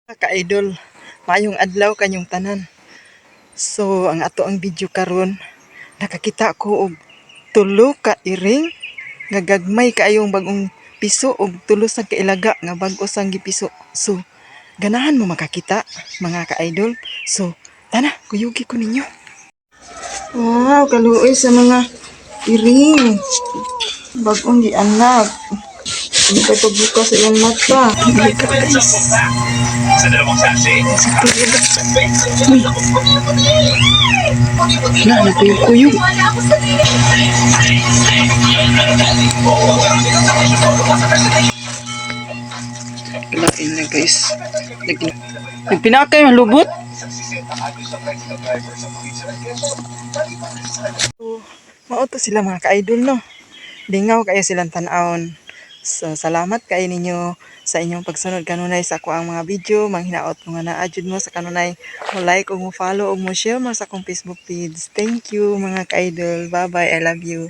Ka-idol, maayong adlaw kanyong tanan. So, ang ato ang video karon, nakakita ko og tulo ka iring nga gagmay kaayong bagong piso og tulo sa kailaga nga bag-o sang gipiso. So, ganahan mo makakita, mga ka-idol? So, tana, kuyugi ko ninyo. Wow, kaluoy sa mga iring. Bagong gianak. Hindi pa pagbukas sa iyang mata. Hindi ka, guys. Sa dalawang sachet. Uy. Na, nagkuyog-kuyog. Lain na, guys. Nagpinakay, malubot. So, mao to sila, mga ka-idol, no. Lingaw kayo silang tan-awon. So, salamat kay ninyo sa inyong pagsunod kanunay sa ako ang mga video. Manghinaot ko nga naa jud mo sa kanunay mo like ug mo follow ug mo share mo sa akong Facebook page. Thank you, mga ka-idol. Bye-bye. I love you.